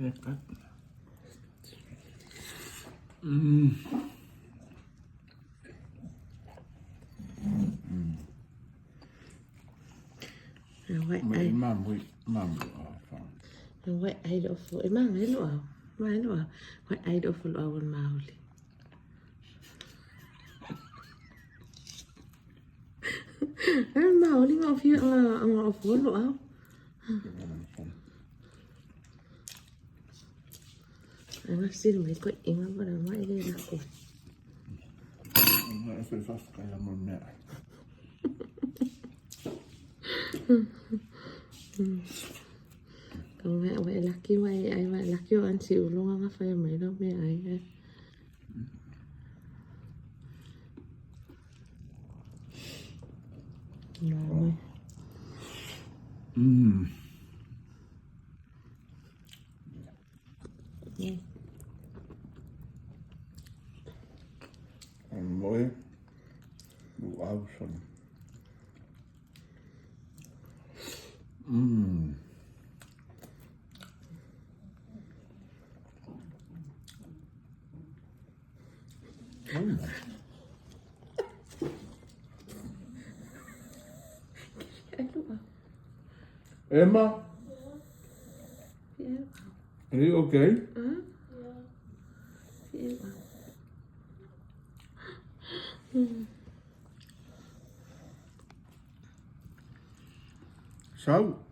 Lækkert. Mm. E maga e luau. Maga e luau. Wai ai do fo luau al mauli. E mauli nga ofio nga nga ofo luau. Nga sil mai ko inga para mai le la ko. Jeg føler først, at jeg må mere. Kau mai wai laki wai ai wai laki o an si ulunga nga fai mai lo me ai. No. Mm. Moi. Luau sådan. Mm. Mm. Emma, er det okay? Sau.